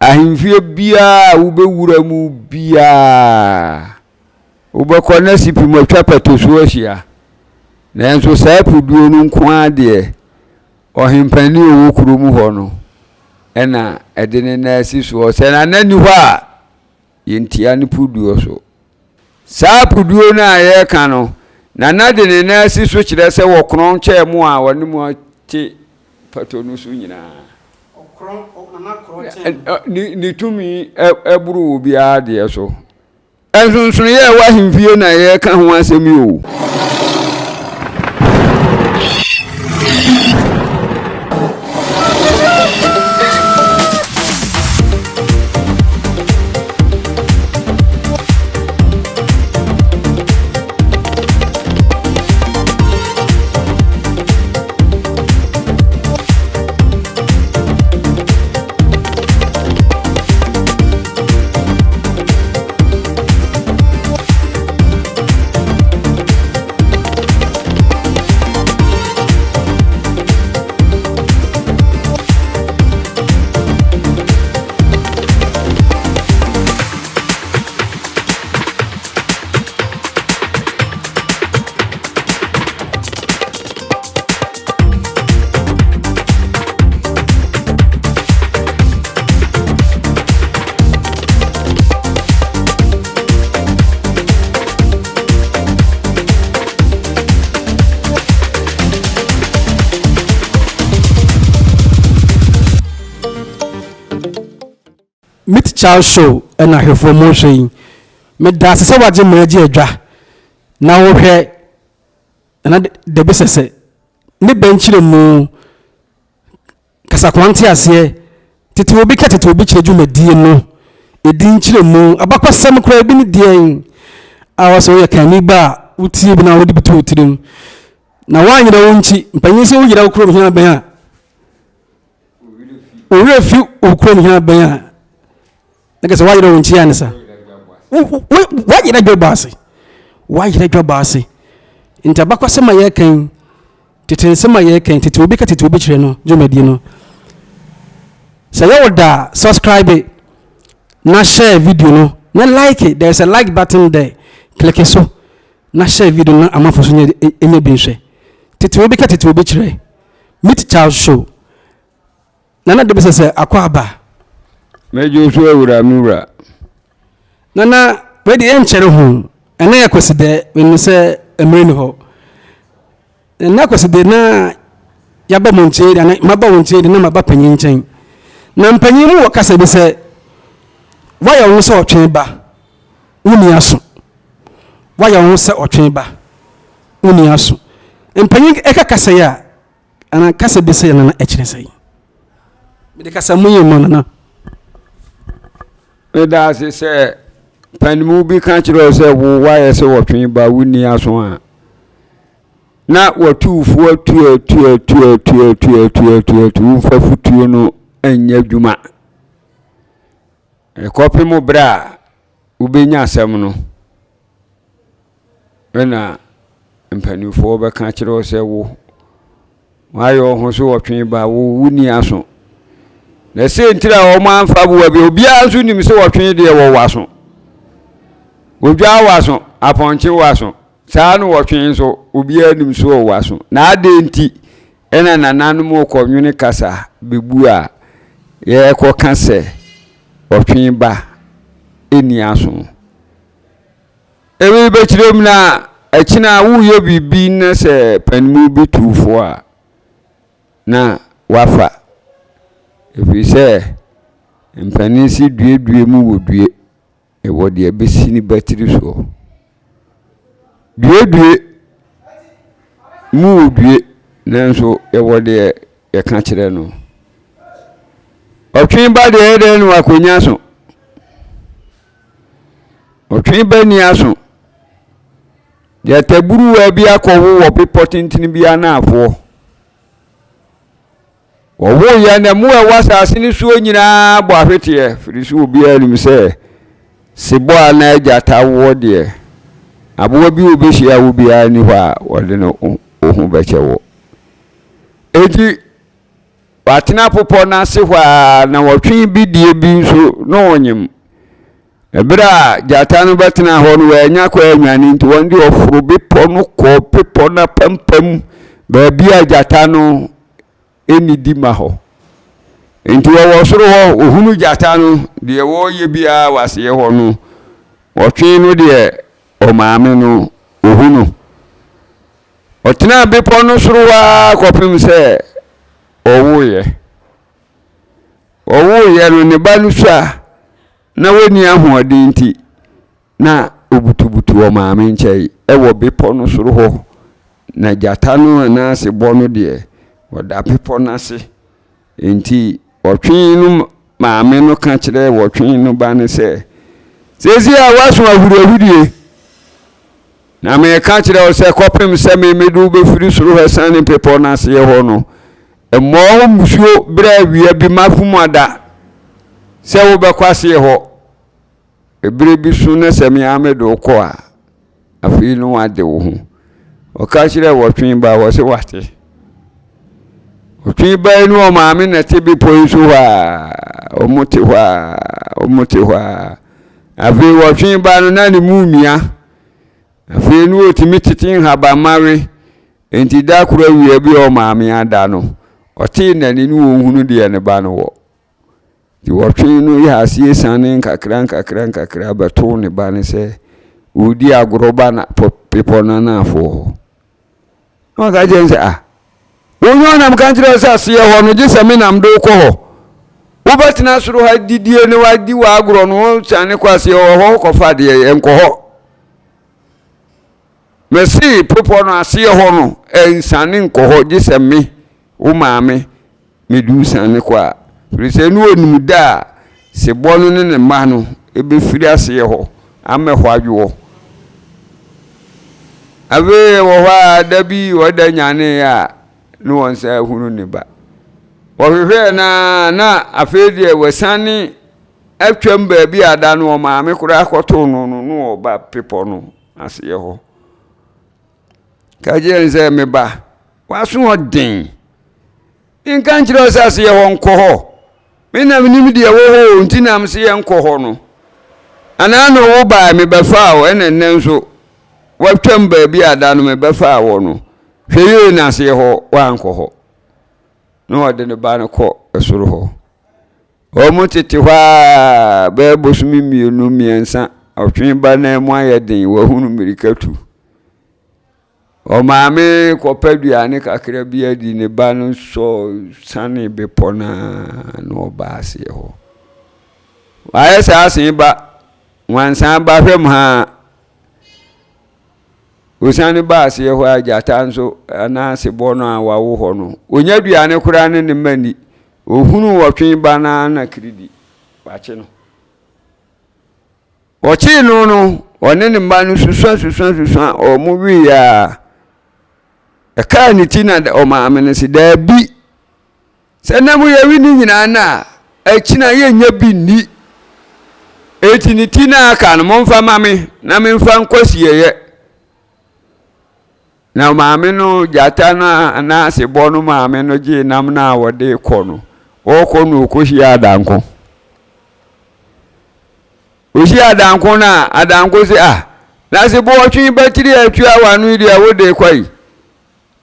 Ahemfie biara a wobɛwura mu biara, wobɛkɔ na sipi mu atwa pɛtosuo ahyia. Nanso saa puduo no nko ara deɛ, ɔhempanin a ɔwɔ kurom hɔ no na ɛde ne nan asi soɔ. Sɛ nana nni hɔ a, yɛntia ne puduo so. Saa puduo no a yɛreka no, nana de ne nan asi so kyerɛ sɛ wɔkorɔn kyɛɛ mo a wɔne mo te pɛtɔ no so nyinaa. Ne tumi boro obiara deɛ so. Nsonsonoeɛ a ɛwɔ ahemfie na yɛreka ho asɛm yi o. Meet Child Show ɛna ahwɛfoɔ mo hwɛ yi. Meda ase sɛ wagye mmerɛ gye adwa na wohwɛ Nana Dabi Sɛsɛ ne bɛ nkyerɛmu, kasakoa nteaseɛ, tete obi ka tete obi kyerɛ dwumadie no, ɛdi nkyerɛmu, abakɔsɛm koraa ebi ne deɛn a wɔsɛ woyɛ kanni ba a wotie bi na wode bi to wo tirim na woanyera wo nkyi mpanyin sɛ woyera wo kurom hia bɛn a wo werɛ fi wo kurom hia bɛn a Na kɛ sɛ woayerɛ wo nkyea ne sa. Woayerɛ dwabɔ ase. Woayerɛ dwabɔ ase. Nti abakwasɛm a yɛreka yi, tete nsɛm a yɛreka yi, tete obi ka tete obi kyerɛ no dwumadie no. Sɛ yɛ wo da a, subscribe na share video no na like, there is a like button there. Click so na share video no na amanfo so nyɛ bi nhwɛ. Tete obi ka tete obi kyerɛ. Meet Charles Show. Nana de bisa sɛ, Akwaaba. Mɛgye wo so awura me wura. Nana, wei deɛ yɛnkyɛre ho. Ɛnɛ yɛ Kwasidɛ, menim sɛ mmerɛ ni hɔ. Ɛnɛ Kwasidɛ na yɛaba mo nkyɛn de, anaa maba wo nkyɛn de na maba panyin nkyɛn. Na mpanyin mu wɔ kasa bi sɛ, woayɛ wo ho sɛ ɔtwe ba, wonni aso. Woayɛ wo ho sɛ ɔtwe ba, wonni aso. Mpanyin ɛka kasa yi a, Nana kasa bi sɛ nana ɛkyerɛ sɛn? Mede kasa mu yi ma nana. Meda ase sɛ panimu bi ka kyerɛ wo sɛ wo woayɛ sɛ wɔtwe ba wonni aso a na watuufoɔ atuatuatuatuatuatuatuatu womfa futuo no nyɛ adwuma ɛkɔpem berɛ a wobɛnya asɛm no Ɛna mpanimfoɔ bɛka akyerɛ wo sɛ wo, woayɛ wo ho so ɔtwe ba, wo wonni aso. Na sei ntiri a wɔn amfa aboa bi, obiara nso nim sɛ ɔtwe deɛ wɔ w'aso. Odwa w'aso, apɔnkye w'aso. Saa na ɔtwe nso, obiara nim so wɔ w'aso. Na adɛn nti ɛna nananom rekɔnwene kasa bɛbu a yɛrekɔka sɛ ɔtwe ba nni aso. Ebi bɛkyerɛ mu na ɛkyena woreyɛ biribi na sɛ panimu bi tu wo fo a, na wafa. Ɛfiri sɛ mpanin se duedue mu wɔ due, ɛwɔ deɛ ɛbɛsi ne batiri soɔ. Duedue mu wɔ due nanso ɛwɔ deɛ yɛka kyerɛ no. Ɔtwe ba deɛ ɛyɛ dɛn na wakɔnya so. Ɔtwe ba nni aso. Gyataburuwa bi akɔwo wɔ bepɔ tentene bi anaafoɔ. Wɔwoeɛ na mmoa a ɛwɔ asase no soɔ nyinaa bɔ ahweteɛ, firi so obiara nim sɛ sebɔ anaa gyata woɔ deɛ, aboa bi a ɔbɛhyia wo biara nni hɔ a ɔde ne ho bɛkyɛ wo. Enti. Watena popɔ no ase hɔ ara na wɔtwe bidie bi nso na ɔnyem. Ɛberɛ a gyata no bɛtenaa hɔ no, wɔannya kwan annwane nti wɔn de ɔforo bepɔ no kɔɔ bepɔ no apampam baabi a gyata no nnidi ma hɔ. Nti wɔwɔ soro hɔ, wɔhunu gyata no, deɛ wɔreyɛ biara wɔ aseɛ hɔ no, wɔtwe no deɛ ɔmaame no, ɔhu no. Ɔtenaa bepɔ no soro hɔ ara kɔpem sɛ ɔwoeɛ. Ɔwoeɛ no, ne ba no sua na wɔnni ahoɔden nti, na ɔbutubutu ɔmaame nkyɛn wɔ bepɔ no soro hɔ. Na gyata no anaa sebɔ no deɛ, ɔda bepɔ no ase. Enti ɔtwe no maame no ka kyerɛɛ ɔtwe no ba no sɛ, Seesei a woaso ahuriahudie, na mereka kyerɛ wo sɛ kɔpem sɛ me mede wo bɛfiri soro hɔ asiane bepɔ no aseɛ hɔ no, mmɔɔ ho mmusuo berɛ awia bi mafom ada sɛ wobɛkɔ aseɛ hɔ. Ɛberɛ bi so na sɛ me ara mede wo kɔ a, afei no wade wo ho. Ɔka kyerɛɛ wɔtwe ba, wɔ se wate. Ɔtwe ba yi ne ɔmaame na ɛte bepɔ yi so hɔ a, wɔn te hɔ a, wɔn te hɔ a. Afei wɔtwe ba no na ne mu mia. Afei no wɔtumi tete nhabamma we. Enti da koro awia bi a ɔmaame ada no, ɔtee n'ani ne wɔhunu deɛ ne ba no wɔ. Nti wɔtwee no yɛ aseɛ siane nkakra nkakra nkakra bɛtoo ne ba no sɛ ɔredi agorɔ ba na bepɔ no anaafoɔ hɔ. Na ɔka kyerɛ no sɛ, ah, wonyɛ ɔnam ka nkyerɛ sɛ aseɛ hɔ no gye sɛ me nam de wokɔ hɔ. Wobɛtena soro ha didie na wadi w'agorɔ no wosiane kɔ aseɛ hɔ hɔ kɔfa deɛ ɛnkɔ hɔ. Mese bepɔ no aseɛ hɔ no ɛnsiane nkɔ hɔ gye sɛ me, wo maame mede wo siane kɔ a, ɛfiri sɛ ne ɔnim da a sebɔ no ne ne mma no bɛfiri aseɛ hɔ amɛhɔ adwoɔ. Afei wɔ hɔ a da bi ɔda nyaneeɛ a ne wɔn nsa ahunu ne ba. Wɔhwehwɛɛ no a na afei deɛ wɔasiane atwam baabi a da no ɔmaame koraa kɔtoo no no na ɔba bepɔ no aseɛ hɔ. Ka kyerɛ no sɛ me ba, w'aso ɔden. Menka nkyerɛ wo sɛ aseɛ hɔ nkɔ hɔ. Me na menim deɛ ɛwɔ hɔ o, nti na mese yɛnkɔ hɔ no. Anaa na wo bae mebɛfaa wo, ɛna nnɛ nso woatwam baabi a da no mebɛfaa wɔ no. Hwɛ yie na aseɛ hɔ woankɔ hɔ. Na ɔde ne ba no kɔ soro hɔ. Wɔn tete hɔ a bɛyɛ bosome mmienu mmiɛnsa, ɔtwe ba no mu ayɛ den, wahunu mmirikatu. Ɔmaame rekɔpɛ aduane kakra bi adi, ne ba no sɔ sianee bepɔ no ara na ɔbaa aseɛ hɔ. Wayɛ saa asen ba, wansan ba hwɛ mu ha. Osiane ba aseɛ hɔ a gyata nso anaa sebɔ no a wawo hɔ no, ɔnya aduane koraa ne ne mma nni. Ɔhunu ɔtwe ba no ara na kiridi, wakye no. Wɔkyee no no, ɔne ne mma no susua susua susua, wɔn wieɛ a, ɛkaa ne ti na ɔmaame no se, daabi, sɛ na mo yɛwe ne nyinaa no a, akyina yɛnnya bi nni. Eti ne ti no aka no, momfa ma me na memfa nkɔ sieyɛ. Na maame no, gyata no anaa sebɔ no maame no gyee nam no a wɔde rekɔ no, ɔrekɔ no ɔkɔhyia adanko. Ɔhyia adanko no a, adanko sɛ, ah, na sebɔ ɔtwe batiri a atua w'ano yi deɛ wode kɔ yi.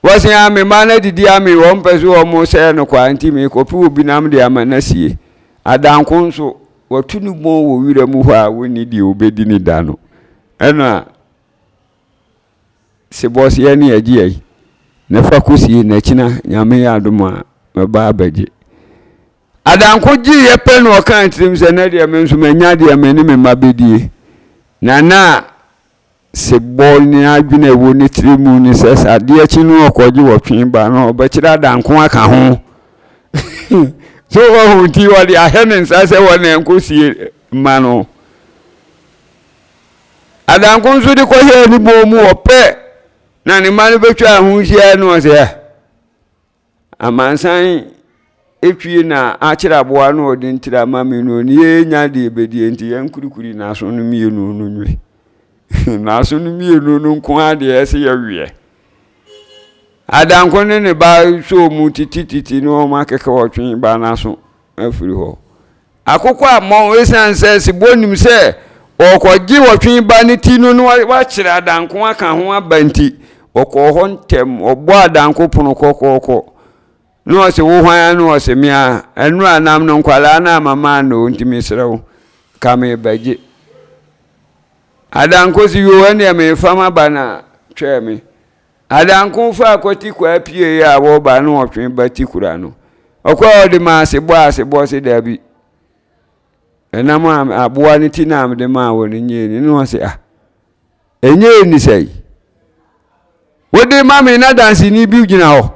Wɔse a me mma no adidi ame wɔn mpɛ so wɔn sɛɛ no kwa nti mekɔpe obi nam de ama no asie. Adanko nso, wɔto no bɔn wɔ wira mu hɔ a wɔnni deɛ wɔbɛdi ne da no. Ɛna Sebɔ se yɛne yɛgye yɛi na fa kɔsie na kyina Nyame yɛ adom a mɛba abɛgye. Adanko gyeeɛ pɛ na ɔkaa tirim sɛ nɛ deɛ me nso manya deɛ me ne me mma bɛdie. Na na Sebɔ ne adwene a ɛwɔ ne tiri mu ne sɛ sɛ adeɛ kye no ɔkɔgye ɔtwe ba no ɔbɛkyerɛ Adanko aka ho. So ɔho nti ɔde ahɛ ne nsa sɛ wɔne nkɔsie mma no. Adanko nso de kɔhyɛɛ ne bɔn mu ɔpɛ na ne mma no bɛtwaa ho hyia no ɔsɛ ɛ amansan etwie na akyerɛ aboa no ɔde ntira ama me no ne yɛnya deɛ bɛdie nti yɛn kurikuri n'aso no mmienu no nwe n'aso no mmienu no nko ara deɛ ɛsɛ yɛweɛ. Adanko ne ne ba sɔɔ mu titititi ne wɔn akeka ɔtwe ba no aso afiri hɔ. Akokɔ ammɔ esiane sɛ Sebɔ nim sɛ ɔrekɔgye ɔtwe ba no ti no na wakyere Adanko aka ho aba nti, ɔkɔɔ hɔ ntɛm, ɔbɔɔ Adanko pono kɔkɔɔkɔ. Na ɔse wo hwan a na ɔse me a ɛnora nam no nkwadaa no ama maa no nti mesrɛ wo ka merebɛgye. Adanko se yoo ɛneɛ merefa m'aba na twɛɛ me. Adanko faa kwati kwaa pieeɛ a wɔreba na ɔtwe ba ti kura no. Ɔkɔ a ɔde maa sebɔ a sebɔ se daabi. Ɛnam a aboa no ti na mede maa wɔ no nyɛ ni na ɔse ah ɛnyɛ ni sɛi. Wode ma me na danseni bi gyina hɔ.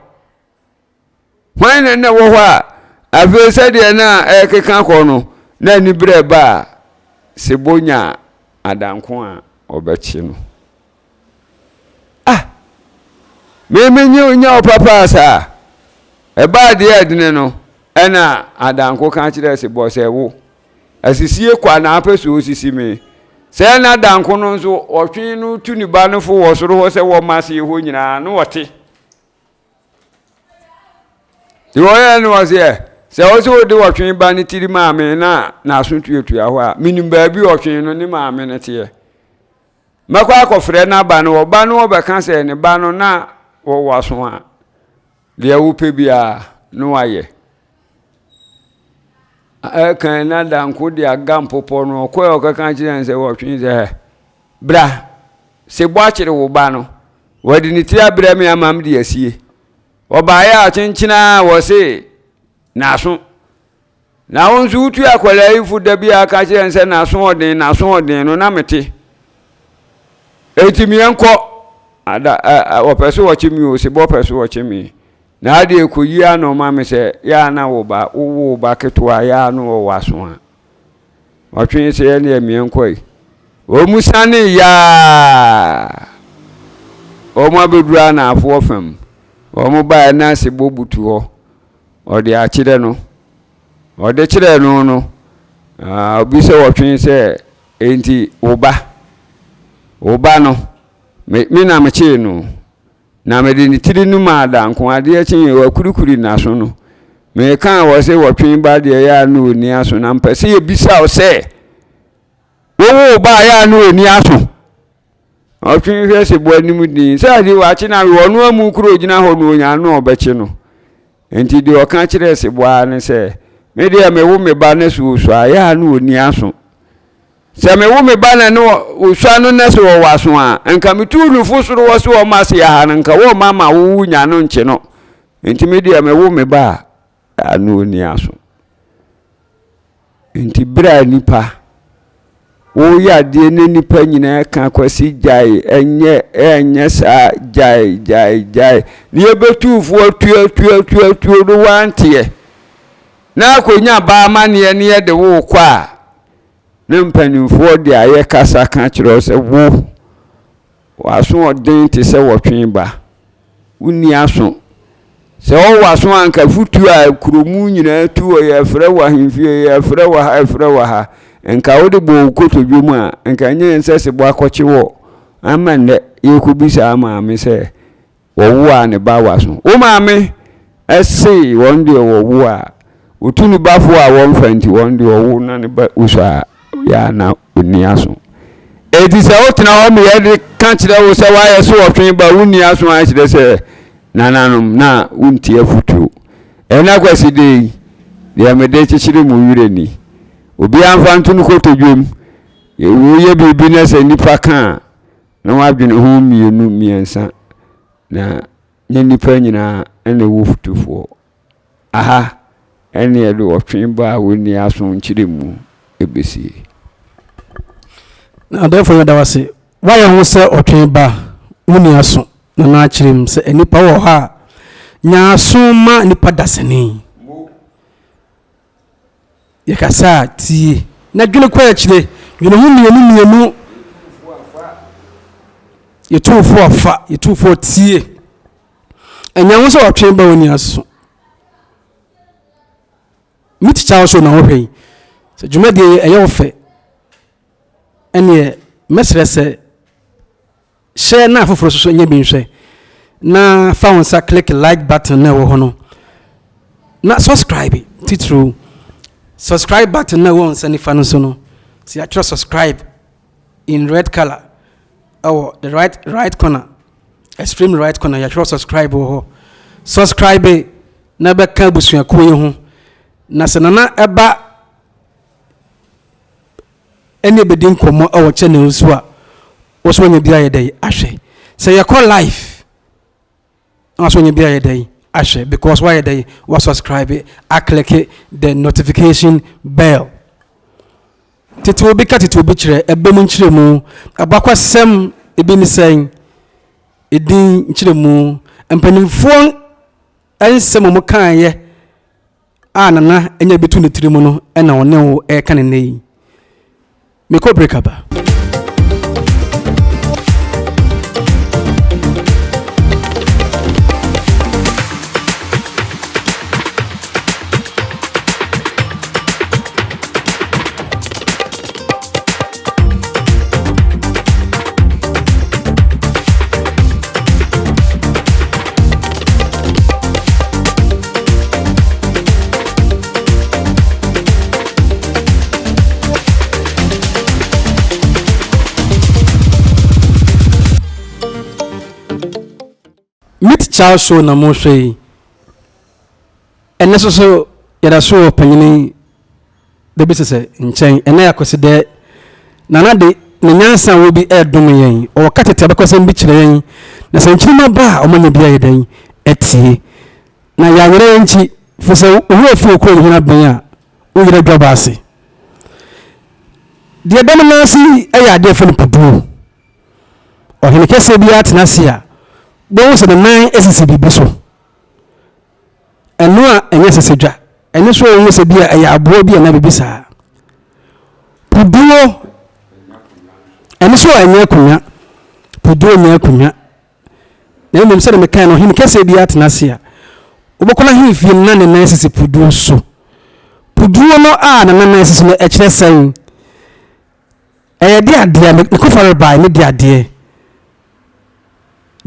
Hwan na na ɛwɔ hɔ a afei sɛdeɛ na ɛrekeka kɔ no na aniberɛ ba a Sebo nya adanko a ɔbɛkye no? Ah! Me menye nya ɔpapa saa. Ɛbaa deɛ ɛdene no ɛna adanko ka kyerɛɛ Sebɔ sɛ wo asisie kwa na apɛ sɛ ɔsisi me. Sɛ na adanko no nso ɔtwe no tu ne ba no fo wɔ soro hɔ sɛ wɔma aseɛ hɔ nyinaa na ɔte. Nti wɔyɛɛ no ɔseɛ, sɛ wo sɛ wode ɔtwe ba no tiri maa me na n'aso tuatua hɔ a, menim baabi ɔtwe no ne maame no teɛ. Mɛkɔ akɔfrɛ n'aba no, ɔba no ɔbɛka sɛ ne ba no na wɔwɔ aso a, deɛ wopɛ biara na wayɛ. Ɛkan na danko de aga mpopɔ no, ɔkɔɛ ɔkɛka kyerɛ no sɛ wɔtwe sɛ, bra, sɛ bɔ akyere wo ba no, Wɔde ne ti abrɛ me ama me de asie. Ɔbaeɛ a kyenkyena a wɔse n'aso. Na wo nso wotu akwadaa yi fo da bi a ka kyerɛ no sɛ n'aso ɔden n'aso ɔden no na mete. Enti meɛnkɔ ada ɛ wɔpɛ so wɔkye me o sebɔ pɛ so wɔkye me. Na adeɛ kɔyi ano ma me sɛ yɛ a na wo ba wowo wo ba ketewa yɛ a na wɔwɔ aso a. Ɔtwee sɛ ɛneɛ meɛnkɔ yi. Wɔn sane yaa. Wɔn abɛduru anaafoɔ fam. Wɔn baeɛ na sebɔ butu hɔ. Ɔde akyerɛ no. Ɔde kyerɛɛ no no, obi sɛ ɔtwee sɛ enti wo ba, wo ba no, me, me na mekyee no. Na mede ne tiri no maa danko, adeɛ kyeeɛ, wakurikuri n'aso no. Mekaa wɔ se wɔtwe ba deɛ yɛ a na ɔnni aso, na mpɛ sɛ yɛbisa wo sɛ, wowo wo ba a yɛ a na ɔnni aso? Ɔtwe hwɛ se bɔ anim din, sɛ adeɛ wakye no awe, ɔno amu koro ɔgyina hɔ no ɔnya no ɔbɛkye no. Enti deɛ ɔka kyerɛɛ sebɔ ara ne sɛ, me deɛ mewo me ba no so ɔsua a yɛ a na ɔnni aso. Sɛ mewo me ba na ne osua no na sɛ ɔwɔ aso a, nka metuu no fo soro hɔ sɛ ɔmma ase ha no, nka wɔmma ma wowo nya no nkye no. Nti me deɛ mewo me ba a, ano ɔnni aso. Nti berɛ a nipa woyɛ adeɛ na nipa nyinaa ka Kwasi gyae ɛnyɛ ɛnyɛ saa gyae gyae gyae ne yɛbɛtu fo atuatuatuatuo no wanteɛ na akɔnya ba amanneɛ ne yɛde wo kɔ a Na mpanimfoɔ de ayɛ kasa ka kyerɛ wo sɛ, Wo, w'asoɔden te sɛ wɔtwe ba. Wonni aso. Sɛ wɔwɔ aso a anka fotuo a kuro mu nyinaa tu wɔ yɛfrɛ wɔ ahemfie, yɛfrɛ wɔ ha, yɛfrɛ wɔ ha. Nka wode bɔ wo kotodwe mu a, nka ɛnyɛ yɛn sɛ sebɔ akɔkye wɔ ama nnɛ yɛkɔbisa maame sɛ Wɔwo a ne ba waso. Wo maame se wɔn deɛ wɔwo a, wɔtu ne ba fo a wɔmfa nti wɔn deɛ ɔwo na ne ba wosɔ a yɛ a na ɔnni aso. Enti sɛ wotena hɔ ma yɛde ka kyerɛ wo sɛ woayɛ so ɔtwe ba wonni aso a kyerɛ sɛ nananom na wontie afotuo. Ɛna Kwaside yi, deɛ mede kyekyere mo werɛ ni. Obiara mfa nto no kotodwem. Woyɛ biribi na sɛ nnipa ka a, na wadwene ho mmienu mmiɛnsa na nyɛ nnipa nyinaa na ɛwɔ futufoɔ. Aha ɛne yɛde ɔtwe ba a wɔnni aso nkyerɛmu ɛbɛsie. Na adɔfoɔ yɛda wo ase woayɛ ho sɛ ɔtwe ba wonni aso na na akyerɛ mu sɛ nnipa wɔ hɔ a nya aso ma nnipa dasani. Yɛkasa a, tie, na dwene kɔ akyire. Dwene ho mmienu mmienu. Yɛtu fo afa, yɛtu fo tie. Ɛnyɛ ho sɛ ɔtwe ba w'ani aso. Me tikya wo so na wohwɛ yi. Sɛ dwumadie yi ɛyɛ wo fɛ, ɛneɛ mɛsrɛ sɛ hyɛ na afoforɔ nso so nyɛ bi nhwɛ. na fa wo nsa click like button na ɛwɔ hɔ no na subscribe titiriw subscribe button na ɛwɔ wo nsa nifa no so no sɛ yɛatwerɛ subscribe in red color ɛwɔ the right right corner extreme right corner yɛatwerɛ subscribe wɔ hɔ subscribe na bɛka abusuakuo yi ho na sɛ nana ɛba ɛne ɛbɛdi nkɔmmɔ ɛwɔ channel so a wo so wanya bi ayɛ dɛn ahwɛ sɛ yɛkɔ live na so wanya bi ayɛ dɛn ahwɛ because wayɛ dɛn wa subscribe aclick the notification bell tete obi ka tete obi kyerɛ ɛbɛ mu nkyerɛ mu abakwasɛm ebi ne sɛn edin nkyerɛ mu mpanimfoɔ nsɛm a wɔkaeɛ a Nana anya bi to ne tiri mu no na ɔne wo reka no nnɛ yi. Mekɔ break aba. Meet Charles show na mohwɛ yi. Ɛnnɛ nso so yɛda so wɔ panyini Dabi Sesɛ nkyɛn. Ɛnnɛ yɛ Akwasidɛ. Nana de ne nyansa a ɔwɔ bi redom yɛn. Ɔka tete abakɔsɛm bi kyerɛ yɛn. Na sɛ nkyirimma ba a, wɔanya bi ayɛ dɛn atie. Na yɛanyera yɛn nkyi, firi sɛ wo werɛ fi wo kuro hene abɛn a, woyera dwabɔ ase. Deɛ ɛda me nan ase yi yɛ adeɛ a yɛfrɛ no puduo. Ɔhene kɛseɛ biara tena ase a, wobɛhu sɛ ne nan sisi biribi so. Ɛno a ɛnyɛ sɛsɛdwa. Ɛno nso wɔn sɛ bi a ɛyɛ aboa bi anaa biribi saa. Puduo, ɛno nso a ɛnyɛ akonnwa. Puduo nyɛ akonnwa. Na mmom sɛdeɛ mekae no, ɔhene kɛseɛ bi atena ase a, wobɛkɔ n'ahemfie no na ne nan sisi puduo so. Puduo no a ne nan sisi no ɛkyerɛ sɛn? Ɛyɛ de adeɛ, me kɔfa rebae ne de adeɛ.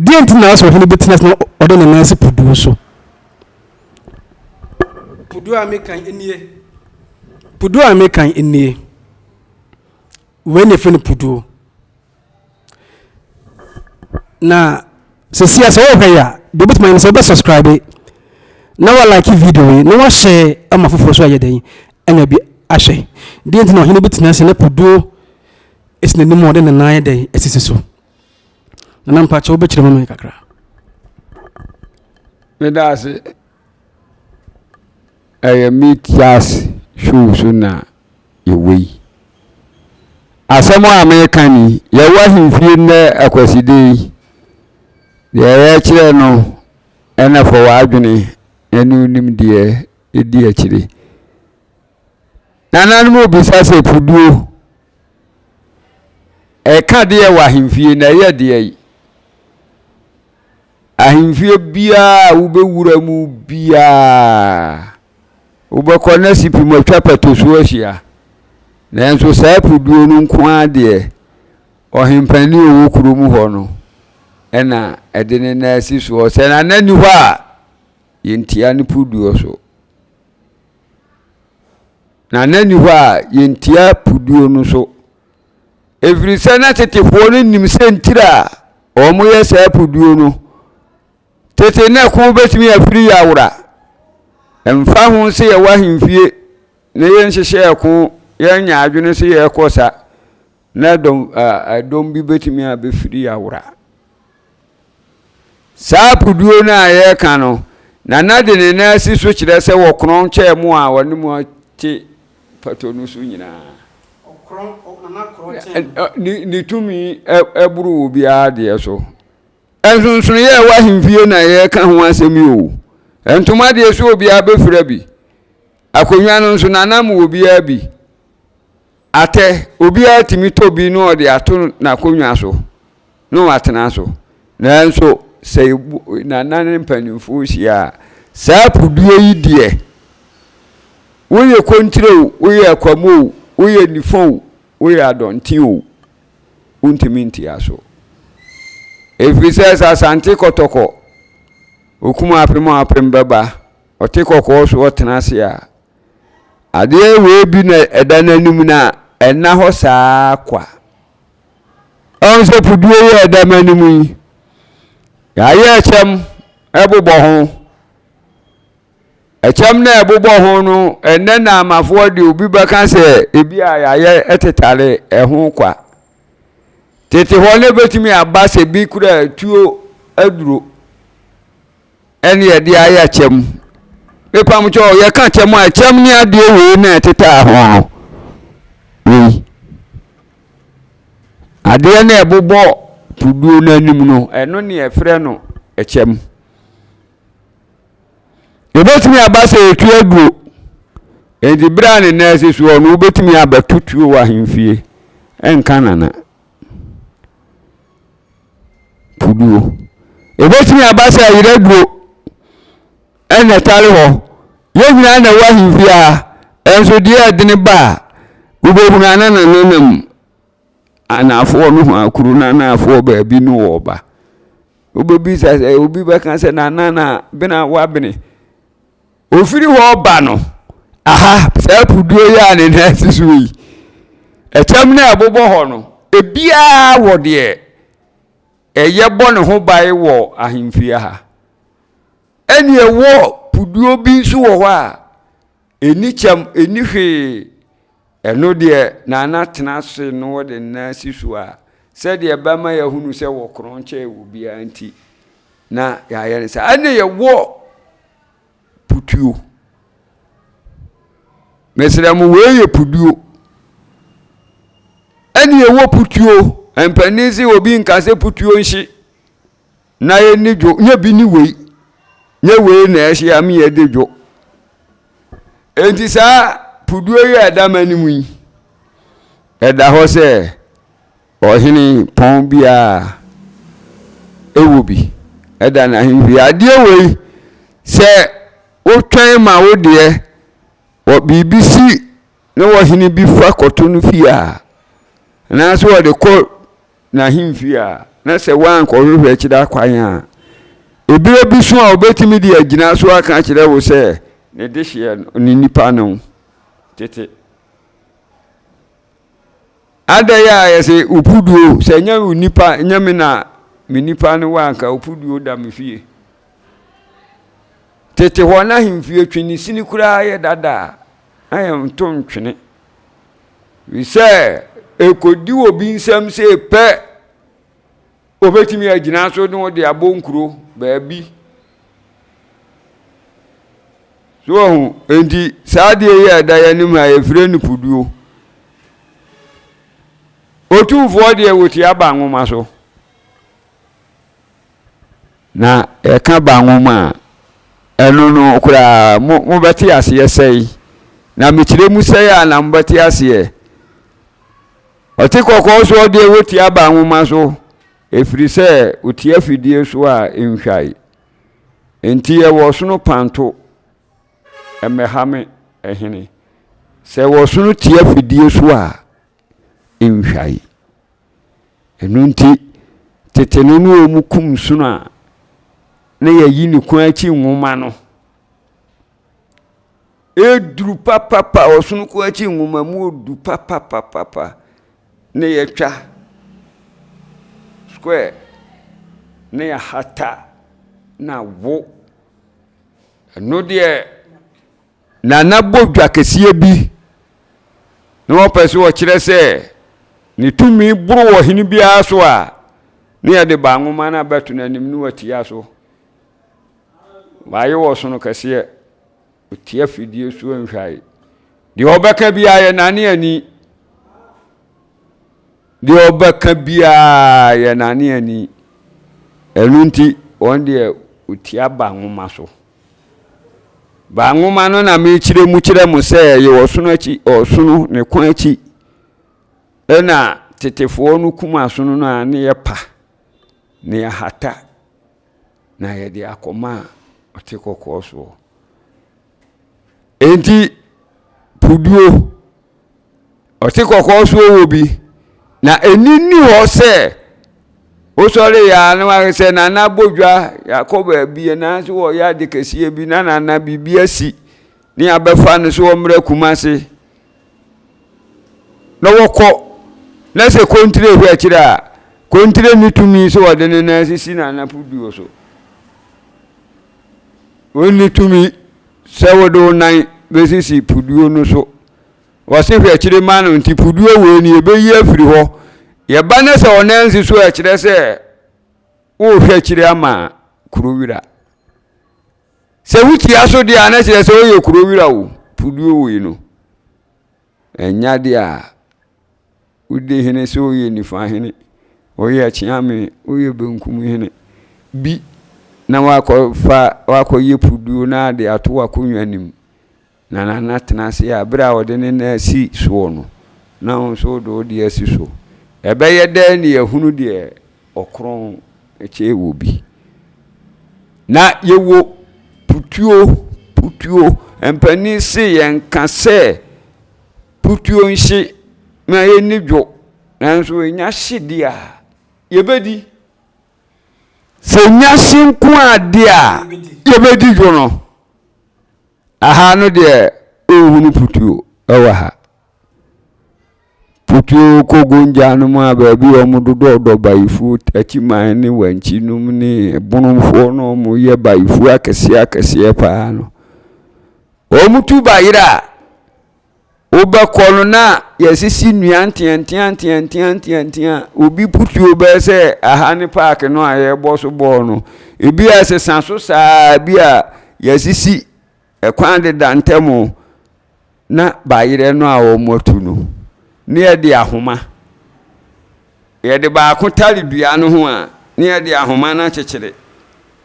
Deɛ nti na ɔsɛ ɔhene bi tena ase na ɔde ne nan si puduo so? Puduo a mekan nie. Puduo a mekan nie. Wei na efe no puduo. Na sɛsi a sɛ wɔhwɛ yɛ a, deɛ wobɛtumi ayɛ ne sɛ wobɛ subscribe na wa like video yi na wahyɛ ama foforɔ so ayɛ dɛn anya bi ahwɛ. Deɛ nti na ɔhene bi tena ase na puduo esi n'anim a ɔde ne nan ayɛ dɛn asisi so. Nana mpakyɛ wobɛkyerɛ mu ma kakra. Meda ase. Ɛyɛ me Charles show so na yɛwɔ yi. Asɛm a meka ni, yɛwɔ ahemfie nnɛ akwaside yi. Deɛ yɛkyerɛ no ɛna fa w'adwene ɛne wo nimdeɛ ɛdi akyire. Nananom bisa sɛ puduo Ɛka deɛ wɔ ahemfie na ɛyɛ deɛ yi. Ahemfie biara a wobɛwura mu biara, wobɛkɔ na sipi mu atwa pɛto so ahyia. Nanso saa puduo no nko ara deɛ, ɔhempani a ɔwɔ kurom hɔ no ɛna ɛde ne nan asi soɔ. Sɛ nana ni hɔ a, yɛntia ne puduo so. Na na nni hɔ a yɛntia puduo no so, ɛfiri sɛ na tetefoɔ no nim sɛ ntira a wɔyɛ saa puduo no, tete na ɛko bɛtumi afiri yɛawora. Ɛmfa ho sɛ yɛwɔ ahemfie na yɛnhyehyɛ ɛko, yɛnyɛ adwene sɛ yɛrekɔ sa, na dɔm, ɛdɔm bi bɛtumi abɛfiri yɛawora. Saa puduo no a yɛreka no, Nana de ne nan asi so kyerɛ sɛ wɔkorɔn kyɛɛ mo a wɔne mo te pato no so nyinaa. Ne tumi boro obiara deɛ so. Nsonsonoeɛ a ɛwɔ ahemfie na yɛreka ho asɛm yi o. Ntoma deɛ so obiara bɛfira bi. Akonnwa no nso, Nana ma obiara bi. Atɛ, obiara tumi tɔ bi na ɔde ato n'akonnwa so na watena so. Nanso sɛ nana ne mpanimfoɔ hyia a, saa puduo yi deɛ, woyɛ kontire o, woyɛ akwamu o, woyɛ nifa o, woyɛ adɔnten o, wontumi ntia so. Ɛfiri sɛ sɛ Asante Kɔtɔkɔ. Okum apem a apem bɛba. Ɔte kɔkɔɔ so ɔtena ase a, adeɛ wei bi na ɛda n'anim no a, ɛnna hɔ saa kwa. Ɔn sɛ puduo yi a ɛda m'anim yi, yɛayɛ ɛkyɛm ɛbobɔ ho. Ɛkyɛm no a ɛbobɔ ho no, ɛnnɛ na amafoɔ de obi bɛka sɛ ebi a yɛayɛ ɛtetare ɛho kwa. Tete hɔ no ebɛtumi aba sɛ bi kura tuo aduro ɛne yɛde ayɛ kyɛm. Mepam kyɛw, yɛka kyɛm a kyɛm ne adeɛ wei na ɛtetaa ho no. Wei. Adeɛ no a ɛbobɔ puduo no anim no, ɛno ne yɛfrɛ no ɛkyɛm. Ebetumi aba sɛ etu aduro. Enti bere a ne nan si soɔ no, wobetumi abɛto tuo wɔ ahemfie. Ɛnka nana. Puduo. Ebetumi aba sɛ ayerɛ aduro ɛna ɛtare hɔ. Yɛn nyinaa na ɛwɔ ahemfie a, ɛnso deɛ ɛdene ba a, wobɛhunu ana nananam anaafoɔ nohoa kuro no anaafoɔ baabi no wɔ ba. Wobɛbisa sɛ obi bɛka sɛ nana na bena wabene. Ofiri hɔ ba no, aha saa puduo yi a ne nan si so yi, ɛkyɛm no a ɛbobɔ hɔ no, ebiara wɔ deɛ ɛyɛ bɔ ne ho ban wɔ ahemfie ha. Ɛne ɛwɔ puduo bi nso wɔ hɔ a, ɛni kyɛm, ɛni hwee. Ɛno deɛ Nana tena ase na ɔde ne nan si so a, sɛdeɛ ɛbɛma yɛahunu sɛ wɔkorɔn kyɛn obiara nti na yɛayɛ no saa. Ɛne yɛwɔ putuo. Mesrɛ mo, wei yɛ puduo. Ɛne yɛwɔ putuo. Mpanin se obi nka sɛ putuo nhye na yɛnni dwo. Nyɛ bi ne wei. Nyɛ wei na ɛhye a me yɛde dwo. Enti saa puduo yi a ɛda m'anim yi, ɛda hɔ sɛ ɔhene pɔn biara ɛwɔ bi ɛda n'ahemfie. Adeɛ wei sɛ wotwɛn ma wo deɛ wɔ biribi si na ɔhene bi fa kɔto no fie a, anaasɛ ɔde kɔ n'ahemfie a, na sɛ woankɔhwehwɛ akyiri akwan a, ebere bi so a obetumi de agyina so aka akyerɛ wo sɛ ne dehyeɛ no, ne nipa no tete. Adɛn a yɛsɛ opuduo, sɛ nyɛ wo nipa, nyɛ me na me nipa no wɔ anka opuduo da me fie. Tete hɔ na ahemfie twe ne sini koraa yɛ dada a, na yɛnto ntwene. Sɛ ɛkɔdi obi nsam sei pɛ, obɛtumi agyina so ne ɔde abɔ nkuro baabi. So wahu? Enti saa adeɛ yi a ɛda yɛn anim ha yɛfrɛ no puduo. Otumfoɔ deɛ wɔtia ba nwoma so. Na yɛka ba nwoma a, ɛno no koraa mo mobɛte aseɛ sɛe. Na mekyerɛ mu sɛe a na mobɛte aseɛ. Ɔte kɔkɔɔ soɔ deɛ wɔtia ba nwoma so, ɛfiri sɛ ɔtia fidie so a ɛnhwae. Enti yɛwɔ ɔsono panto, ɛmmɛha me ɛhene. Sɛ wɔsono tia fidie so a, ɛnhwae. Ɛno nti, tete no ne wɔn kum sono a, na yɛyi ne kɔn akyi nwoma no. Ɛduru papapa, ɔsono kɔn akyi nwoma mu ɔdu papapapapa na yɛtwa square na yɛahata na wo. Ɛno deɛ Nana bɔ dwa kɛseɛ bi na ɔpɛ sɛ ɔkyerɛ sɛ ne tumi boro ɔhene biara so a, na yɛde ba nwoma no abɛto n'anim na watia so. Wayɛ ɔsono kɛseɛ, ɔtia fidie so nhwae. Deɛ ɔbɛka biara yɛ nane ani. Deɛ ɔbɛka biara yɛ nane ani. Ɛno nti, wɔn deɛ ɔtia ba nwoma so. Ba nwoma no na mekyerɛ mu kyerɛ mo sɛ ɛyɛ ɔsono akyi, ɔsono ne kɔn akyi ɛna tetefoɔ no kum asono no a ne yɛ pa ne yɛhata na yɛde akɔma a ɔte kɔkɔɔ soɔ. Enti puduo ɔte kɔkɔɔ soɔ wɔ bi na ɛni nni hɔ sɛ. Wosɔre yɛ a na wahwɛ sɛ nana bɔ dwa, yɛakɔ baabi anaasɛ wɔyɛ ade kɛseɛ bi na nana biribi asi ne abɛfa no so wɔmmrɛ Kumase na wɔkɔ na sɛ kontire hwɛ akyire a kontire ne tumi sɛ wɔde ne nan sisi nana puduo so. Wonni tumi sɛ wode wo nan bɛsisi puduo no so. Wɔse hwɛ akyire ma no nti puduo wei no yɛbɛyi afiri hɔ. Yɛba ne sɛ ɔnan nsi so a ɛkyerɛ sɛ wohwɛ akyire ama kuro wira. Sɛ wotia so deɛ a na kyerɛ sɛ woyɛ kuro wira o puduo wei no. Ɛnya deɛ a Wodi hene sɛ woyɛ nifa hene, woyɛ kyeame, woyɛ benkum hene bi na wakɔfa wakɔyɛ puduo na ade ato w'akonnwa anim na nana tena ase a berɛ a ɔde ne nan asi soɔ no na wo nso wode wo deɛ asi so. Ɛbɛyɛ dɛn ne yɛahunu deɛ ɔkorɔn kyɛ wɔ bi? Na yɛwɔ putuo putuo mpanin se yɛnka sɛ Putuo nhye na yɛnni dwo, nanso ɛnya hye deɛ a, yɛbɛdi. Sɛ ɛnya hye nko a deɛ a, yɛbɛdi dwo no. Aha no deɛ, wohunu putuo wɔ ha. Putuo kɔ Gonja no mu a baabi a wɔdodɔɔdɔ bayifuo akyiman ne wankyi nom ne bonomfoɔ no wɔyɛ bayifuo akɛseɛ akɛseɛ paa no. Wɔtu bayerɛ a, Wobɛkɔ no na yɛasisi nnua nteantea nteantea nteantea. Obi putuo bɛyɛ sɛ aha ne paake no a yɛrebɔ so bɔɔl no. Ebi a ɛsesa so saa bi a yɛasisi ɛkwan deda ntam na bayerɛ no a wɔatu no ne yɛde ahoma. Yɛde baako tare dua no ho a ne yɛde ahoma no akyekyere.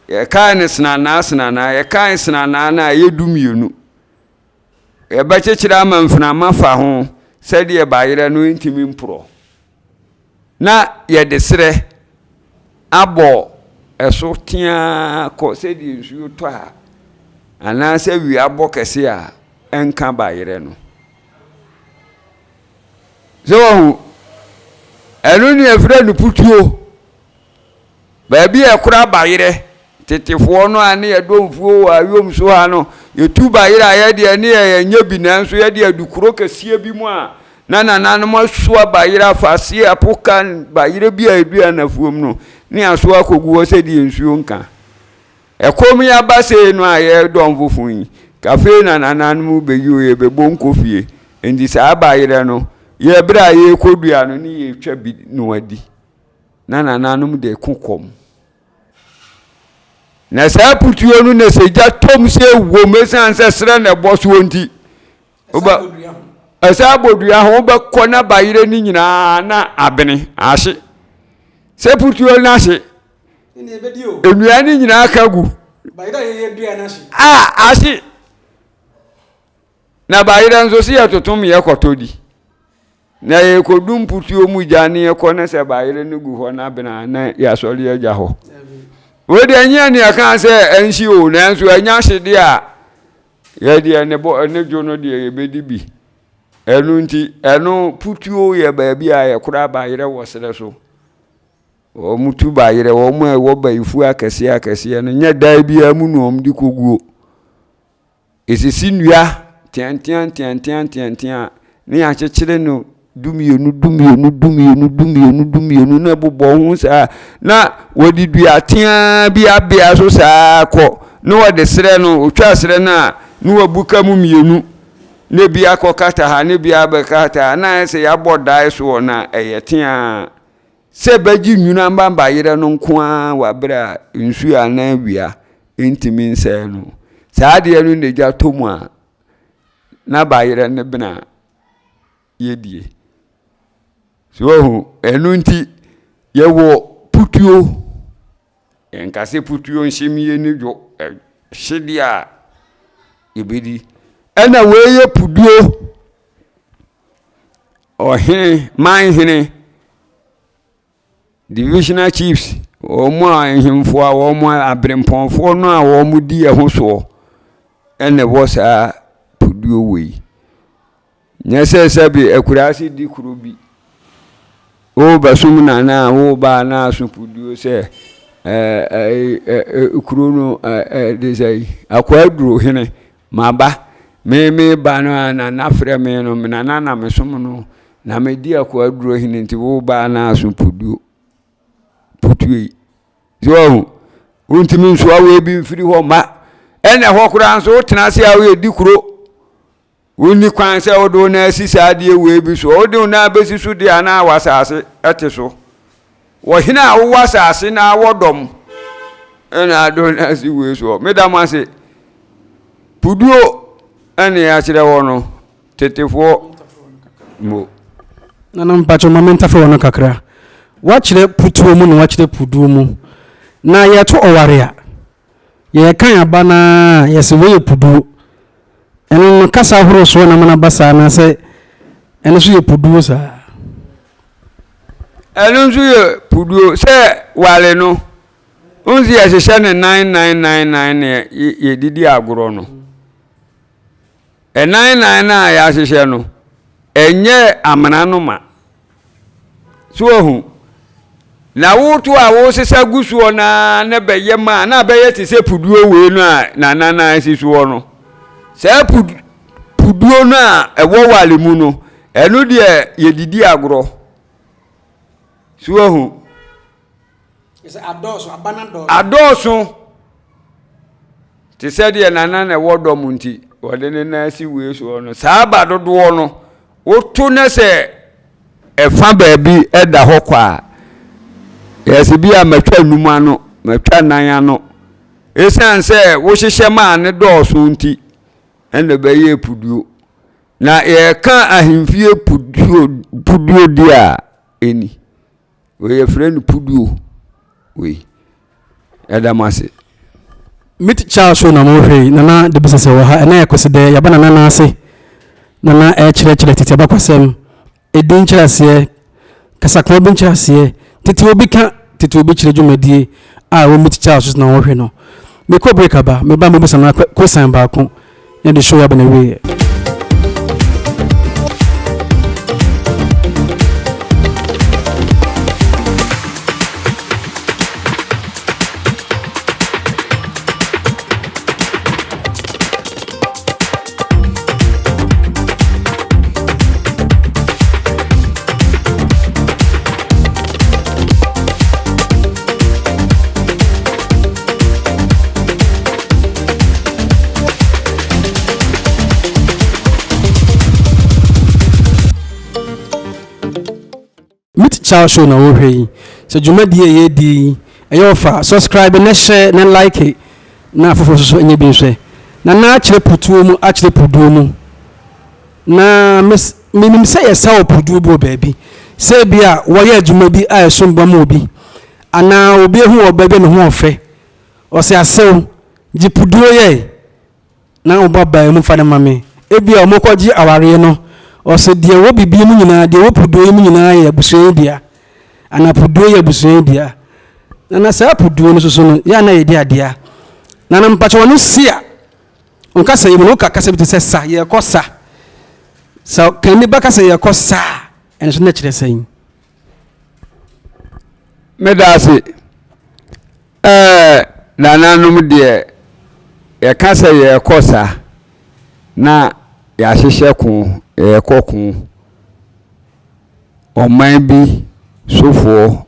Yɛkae no senanaa senanaa, yɛkae senanaa no a ɛyɛ 12. Yɛbɛkyekyere ama mframa fa ho sɛdeɛ bayerɛ no ntumi mporɔ. Na yɛde serɛ abɔ ɛso teaa kɔ sɛdeɛ nsuo tɔ a anaasɛ wia bɔ kɛse a ɛnka bayerɛ no. Sɛ wahu, ɛno ne yɛfrɛ no putuo. Baabi a ɛkora bayerɛ, tetefoɔ no a ne yɛdɔ mfuo wɔ ayom so ha no, yɛtu bayerɛ a yɛdeɛ ne yɛnyɛ bi nanso yɛde adu kuro kɛseɛ bi mu a na nananom asoa bayerɛ afaseɛ apoka bayerɛ bi a ɛdua anafuom no ne asoa akɔgu hɔ sɛdeɛ nsuo nka. Ɛkɔm yi aba sei no a yɛdɔ mfofo yi, kafei na nananom bɛyi o yɛbɛbɔ nkɔ fie. Nti saa bayerɛ no, yɛ berɛ a yɛrekɔdua no ne yɛtwa bi no adi. na nananom de ko kɔm. Na saa putuo no na sɛ gya tɔm sɛ wom ɛsiane sɛ serɛ na ɛbɔ soɔ nti ɛsɛ abɔ dua ho wobɛkɔ na bayerɛ no nyinaa na abene ahye sɛ putuo no ahye nnua no nyinaa ka gu a ahye na bayerɛ nso sɛ yɛtotom yɛkɔtɔ di Na yɛkɔdu mputuo mu gya ne yɛkɔ ne sɛ bayere no gu hɔ na bena na yɛasɔre agya hɔ. Wei deɛ ɛnyɛ ne yɛka sɛ ɛnhye o nanso ɛnya hye deɛ a yɛdeɛ ne bɔ ne dwo no deɛ yɛbɛdi bi. Ɛno nti ɛno putuo yɛ baabi a yɛkora bayerɛ wɔ serɛ so. Wɔn tu bayerɛ wɔn a ɛwɔ bayifuo akɛseɛ akɛseɛ no nyɛ dan biara mu na wɔn de kɔguo. Esisi nnua nteantea nteantea nteantea a na yɛakyekyere no dumienu dumienu dumienu dumienu dumienu na ɛbobɔ ho saa na wɔde dua teaa bi abea so saa kɔ na wɔde serɛ no otwa serɛ no a na wɔabuka mu mmienu na ebi akɔkata ha na ebi abɛkata ha na ayɛ sɛ yɛabɔ dae soɔ na ɛyɛ teaa. Sɛ bɛgye nwunu aba bayerɛ no nko ara wɔ berɛ a nsuo anaa awia ntumi nsɛe no. Saa adeɛ no na gya tɔ mu a, na bayerɛ no bene a yɛdie. So wahu? Ɛno nti yɛwɔ putuo. Yɛnka sɛ putuo nhyem yɛni dwo, ɛhye deɛ a yɛbɛdi. Ɛna wei yɛ puduo. Ɔhene, manhene, divisional chiefs, wɔn a nhemfo a wɔn aberempɔnfoɔ no a wɔdi yɛn ho soɔ na ɛwɔ saa puduo wei. Nyɛ sɛ sɛbe akuraase di kuro bi. Worebɛsom Nana a, woreba a na aso puduo sɛ ɛɛ kuro no ɛɛ de sɛ Akwaaduro hene maba. Me meba no a Nana frɛ me no, Nana na mesom no. Na medi Akwaaduro hene nti woreba a na aso puduo putuo yi. So wahu? Wontumi nsoa wei bi mfiri hɔ mma. Ɛna ɛhɔ koraa nso wotena ase a woyɛ di kuro. Wonni kwan sɛ wode wo nan si saa adeɛ wei bi so. Wode wo nan bɛsi so deɛ a na w'asase te so. Wɔ hene a wowɔ asase na wɔ dɔm ɛna ade wo nan si wei soɔ. Meda mo ase. Puduo ɛne akyerɛ wɔ no tetefoɔ mo. Nana mpakyɛ ma mentafere wɔ no kakra. Woakyerɛ putuo mu na woakyerɛ puduo mu. Na yɛto ɔware a, Yɛrekan aba no ara a, yɛse wei yɛ puduo. Ɛno no, kasa ahorow soɔ na ama no aba saa anaasɛ ɛno nso yɛ puduo saa? Ɛno nso yɛ puduo. Sɛ wale no, wohu sɛ yɛhyehyɛ no nan nan nan nan na yɛde di agorɔ no. Ɛnan nan no a yɛahyehyɛ no, ɛnyɛ amena no ma. So wahu? Na woto a wosesa gu soɔ no ara na bɛyɛ ma a, na abɛyɛ te sɛ puduo wei no a nana nan si soɔ no. Saa puduo no a ɛwɔ wale mu no, ɛno deɛ yɛdidi agorɔ. So wahu? Adɔɔso te sɛ deɛ nana na ɛwɔ dɔm nti wɔde ne nan asi wei soɔ no. Saa aba dodoɔ no, woto na sɛ ɛfa baabi da hɔ kɔ a, yɛsɛ bi a matwa num ano, matwa nan ano. Ɛsiane sɛ wohyehyɛ maa ne dɔɔso nti, ɛna ɛbɛyɛ puduo. Na yɛka ahemfie puduo puduo di a, ɛni. Wei yɛfrɛ no puduo wei. Yɛda mo ase. Meet Charles show na mohwɛ yi, Nana de bisa sɛ wɔ ha, ɛnɛ yɛ Kwasidaɛ, yɛaba Nana nan ase, Nana ɛrekyerɛkyerɛ tete abakwasɛm, edin nkyerɛaseɛ, kasakoa bi nkyerɛaseɛ, tete obi ka, tete obi kyerɛ dwumadie a ɛwɔ Meet Charles so na wɔhwɛ no. Mekɔ break aba, meba mɛbisa Nana question baako na yɛde show yi aba n'awieɛ. Meet Charles show na wohwɛ yi. Sɛ dwumadie a yɛredi yi ɛyɛ wo fɛ a, subscribe na share na like na afoforɔ nso so nyɛ bi nhwɛ. Na na akyerɛ putuo mu akyerɛ puduo mu. Na mes menim sɛ yɛsa wɔ puduo bi wɔ baabi. Sɛ ebi a wɔyɛ adwuma bi a ɛsom bo ama obi anaa obi ahu ɔbaa bi a ne ho ɔfɛ. Ɔsɛ asew gye puduo yɛ. Na wo ba baa mu fa no ma me. Ebia wɔkɔgye awareɛ no, ɔse deɛ ɛwɔ bibie mu nyinaa, deɛ ɛwɔ puduo yi mu nyinaa yɛ abusua yi dea, anaa puduo yɛ abusua yi dea. Na na saa puduo no soso no, yɛ a na yɛdi adea. Na na mpakyɛ wɔn si a, wɔn kasa yi mu no, woka kasa bi te sɛ sa, yɛkɔ sa. Sɛ kani ba kasa yɛkɔ sa a, ɛno nso na kyerɛ sɛn? Meda ase. Ɛɛ nananom deɛ yɛka sɛ yɛrekɔ sa na yɛahyehyɛ ko, yɛrekɔ ko. Ɔman bi sofoɔ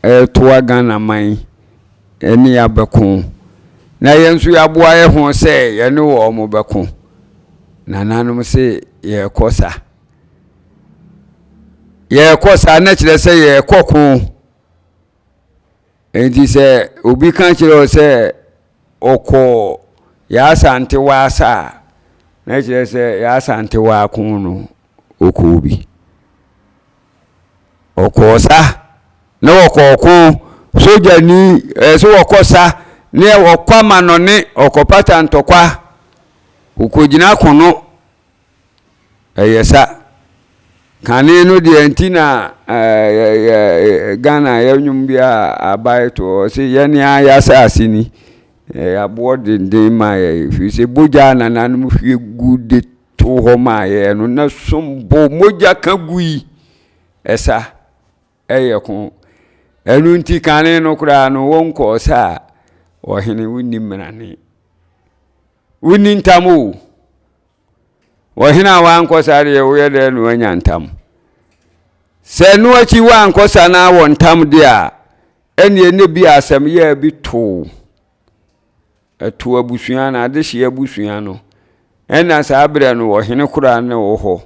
retoa Ghana man ne yɛn abɛko. Na yɛn nso yɛaboa yɛn ho sɛ yɛne wɔn bɛko. Nananom se yɛrekɔ sa. Yɛrekɔ sa na kyerɛ sɛ yɛrekɔ ko. Enti sɛ obi ka kyerɛ wo sɛ ɔkɔɔ Yaa Asantewaa asa a, na kyerɛ sɛ Yaa Asantewaa ko no, ɔkɔɔ bi. Ɔkɔɔ sa na ɔkɔɔ ko. Sogyani, ɛyɛ sɛ ɔkɔ sa ne ɔkɔ amanɔne, ɔkɔpata ntɔkwa, ɔkɔgyina kono. Ɛyɛ sa. Kane no deɛ nti na Ghana yɛ nnwom bi a abae to ɔse yɛne a yɛasase ni aboɔ denden ma yɛ ɛfiri sɛ bogya a nananom hwie gu de to hɔ ma yɛ no na som bo mogya ka gui ɛsa. yɛ ko. Ɛno nti kane no koraa no wonkɔɔ sa a, ɔhene wonni mmarane. Wonni ntam o. Ɔhene a wankɔ sa deɛ woyɛ dɛn na wanya ntam? Sɛ ɛno akyi wankɔ sa na wɔ ntam deɛ a, ɛnneɛ ne bi asɛm yɛɛ bi too. Ɛto abusua no, adehyeɛ abusua no. Ɛna saa berɛ no ɔhene koraa ne wɔ hɔ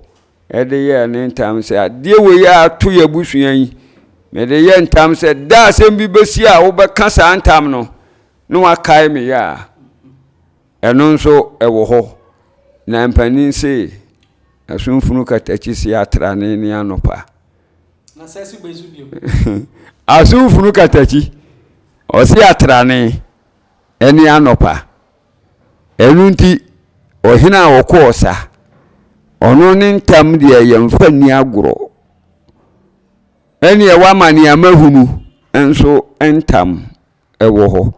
ɛde yɛɛ ne ntam sɛ adeɛ wei a ato yɛ abusua yi, mede yɛ ntam sɛ da asɛm bi bɛsi a wobɛka saa ntam no na wakae me yɛ a, ɛno nso ɛwɔ hɔ. Na mpanin se, asomfunu katakyi se atrane ne anɔpa. Asomfunu katakyi, ɔse atrane ne anɔpa. Ɛno nti, ɔhene a ɔkɔɔ sa, ɔno ne ntam deɛ yɛmfa nni agorɔ. Ɛneɛ wama nea mahunu nso ntam wɔ hɔ.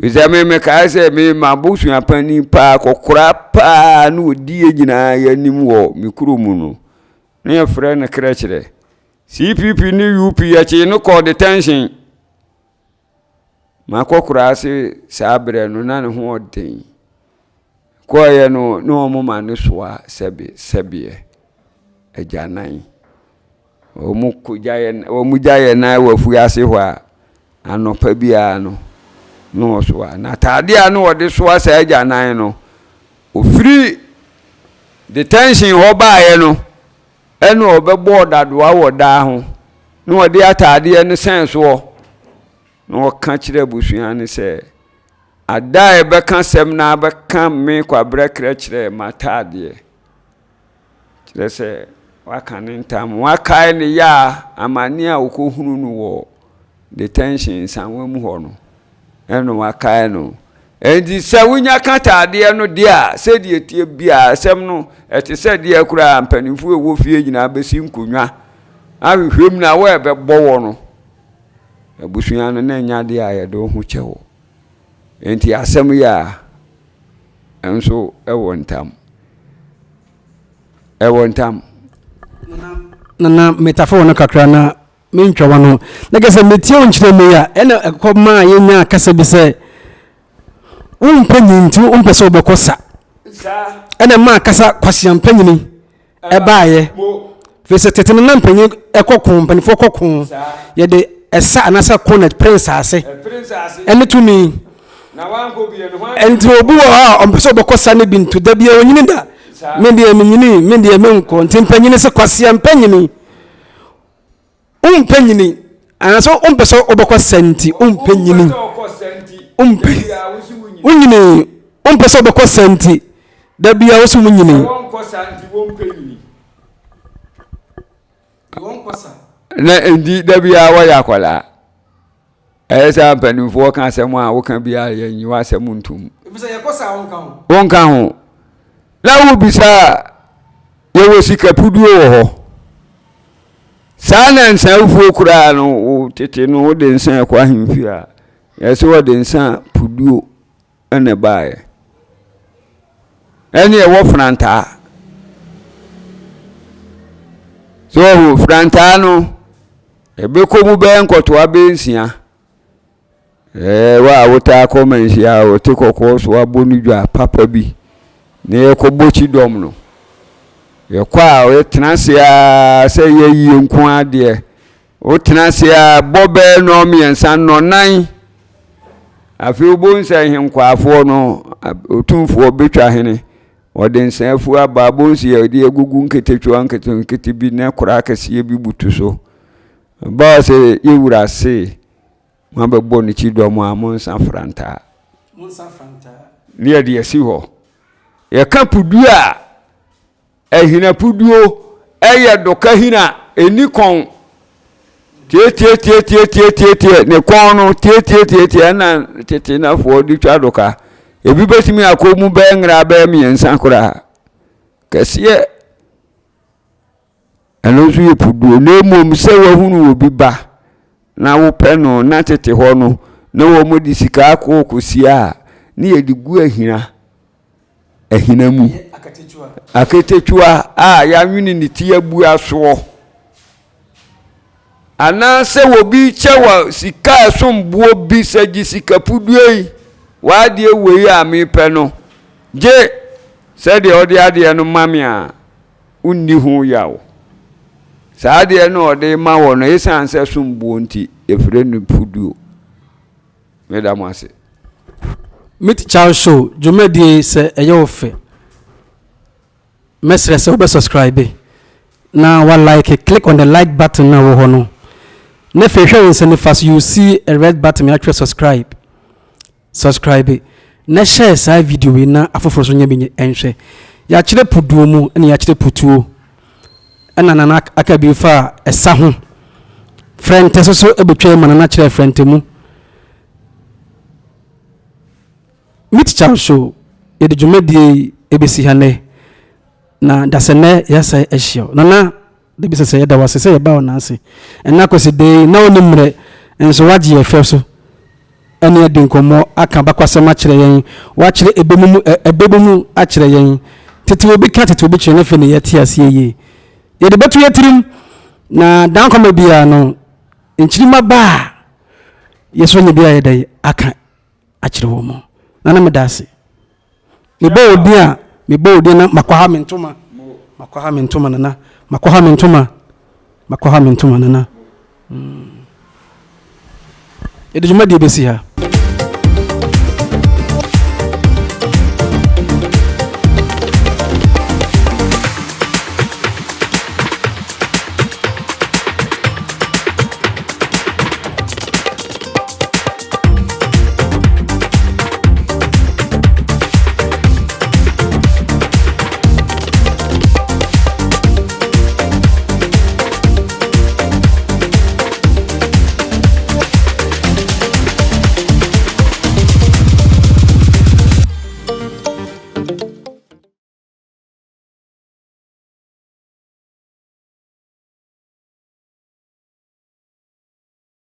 Efisɛ me mekae sɛ me m'abusua panin paa kɔkora paa na ɔdi yɛn nyinaa yɛn anim wɔ me kuro mu no, na yɛfrɛ no Krɛkyerɛ. CPP ne UP yɛkyee no kɔɔ detention. M'akɔkora ase saa berɛ no na ne ho ɔden. Kɔeɛ no na wɔn ma no soa sɛbe sɛbeɛ agyanan. Wɔn kɔgya yɛn wɔn gya yɛn nan wɔ afuase hɔ a, anɔpa biara no na ɔsoa. Na ataadeɛ a na ɔde soa saa agyanan no, ɔfiri detention hɔ baeɛ no, ɛna ɔbɛbɔɔ dadoa wɔ daa ho na ɔde ataadeɛ no sɛn soɔ na ɔka kyerɛ abusua no sɛ, ada a ɛbɛka sɛm na abɛka me Kwabrɛ Krɛkyerɛ m'ataadeɛ. Kyerɛ sɛ, waka ne ntam, wakae ne yɛ a amane a ɔkɔhunu no wɔ detention nsawa mu hɔ no, ɛna wakae no. Enti sɛ wonya ka taadeɛ no deɛ a, sɛdeɛ ɛteɛ biara, asɛm no, ɛte sɛ deɛ koraa mpanimfoɔ ɛwɔ fie nyinaa bɛsi nkonnwa ahwehwɛ mu na wɔrebɛbɔ wɔ no. Abusua no na ɛnyɛ adeɛ a yɛde wo ho kyɛ wɔ. Enti asɛm yɛ a, nso ɛwɔ ntam. Ɛwɔ ntam. Nana metafo wɔ no kakra na mentwa wa no. Na kɛ sɛ metie wo nkyerɛmu yi a, ɛna ɛkɔ maa yɛnyaa kasa bi sɛ wompɛ nyi nti wompɛ sɛ wobɛkɔ sa. Ɛna ɛmaa kasa kwaseampanyini ɛbaeɛ. Firi sɛ tete no na mpanyin ɛkɔ ko, mpanimfoɔ kɔ ko. Yɛde ɛsa anaasɛ ko na ɛpere nsaase ɛne tumi. Nti obi wɔ hɔ a ɔmpɛ sɛ ɔbɛkɔ sa no bi nto da biara onyini da. Me deɛ menyini, me deɛ menkɔ. Nti mpanyini sɛ kwasea mpanyini. Wompɛ nyini anaasɛ wompɛ sɛ wobɛkɔ sa nti wompɛ nyini. Wompɛ wonyini wompɛ sɛ wobɛkɔ sa nti da biara wo so wonyini. Na nti da biara wɔyɛ akwadaa. Ɛyɛ sɛ mpanimfoɔ ka asɛm a woka biara yɛnyi w'asɛm ntom. Wonka ho. Na wobisa a yɛwɔ sika puduo wɔ hɔ. Saa na nsawofoɔ koraa no wo tete no wode nsa ɛkɔ ahemfie a yɛsɛ wɔde nsa puduo na ɛbaeɛ. Ɛne ɛwɔ frantaa. So ɔho frantaa no ɛbɛkɔ mu bɛyɛ nkɔtoa bɛyɛ nsia. Ɛɛ wo a wotaa kɔ manhyia a wɔte kɔkɔɔ so abɔ no dwa papa bi na yɛkɔbɔ kyidɔm no. Yɛkɔ a yɛtena ase ara sɛ yɛyie nko ara deɛ Wotena ase ara bɔ bɛyɛ nnɔnmiɛnsa, nnɔnnan. Afei wobɛhu sɛ nhenkwaafoɔ no, otumfoɔ bɛtwa hene. Wɔde nsa afu aba, wobɛhu sɛ yɛde agugu nketewa nketenkete bi na kora akɛseɛ bi butu so. Ɛbaa sɛ yɛwura se, moabɛbɔ ne kyidɔm a, monsa frantaa. Ne yɛde asi hɔ. Yɛka puduo a, Ahina puduo yɛ doka hina ɛni kɔn tietietietietietie ne kɔn no tietietietie ɛna tete nafoɔ de twa doka ebi bɛtumi akɔ mu bɛyɛ nwera bɛyɛ mmiɛnsa koraa kɛseɛ ɛno nso yɛ puduo na mmom sɛ wahunu obi ba na wopɛ no na tete hɔ no na wɔn de sika akɔ kɔsia a ne yɛde gu ahina ahina mu. Aketekyua a yɛanwene ne ti abua soɔ. Anaasɛ obi kyɛ wɔ sika a ɛsom boɔ bi sɛ gye sika puduo yi, w'adeɛ wei a mepɛ no, gye sɛdeɛ ɔde adeɛ no ma me a, wonni ho yaw. Saa adeɛ no a ɔde ma wɔ no, ɛsiane sɛ ɛsom boɔ nti, yɛfrɛ no puduo. Meda mo ase. Meet Charles Show dwumadie yi sɛ ɛyɛ wo fɛ mɛsrɛ sɛ wobɛ subscribe na wa like click on the like button na wɔ hɔ no na afei hwɛ wo nsa nifa so you see a red button atwerɛ subscribe subscribe na share saa video yi na afoforɔ so nyɛ bi nhwɛ yɛakyerɛ puduo mu na yɛakyerɛ putuo ɛna nana aka bi fa ɛsa ho frɛntɛ so so ɛbɛtwa ma nana kyerɛ frɛntɛ mu Me Teacher nso, yɛde dwumadie yi ɛbɛsi ha nnɛ, na dasɛ nnɛ yɛasan ahyia wo. Nana, da bi sɛ sɛ yɛda wo ase sɛ yɛba wo nan ase. Ɛnnɛ Akwasidae yi, na wonni mmerɛ, nso woagye yɛn fɛ so ɛne adi nkɔmmɔ, aka abakwasɛm akyerɛ yɛn, woakyerɛ ɛbɛ mu ɛbɛ mu akyerɛ yɛn. Tete obi ka, tete obi kyerɛ, na afei na yɛte aseɛ yie. Yɛde bɛto yɛn tirim, na dankɔma biara no, nkyirimma ba a, yɛsɔ nya bi a yɛda yi aka akyerɛ wɔn mu. Nana meda ase. Mebɔ wo din a, mebɔ wo din na makɔha me ntoma. Makɔha me ntoma nana. Makɔha me ntoma. Makɔha me ntoma nana. Mm. Yɛde dwumadie bɛsi ha.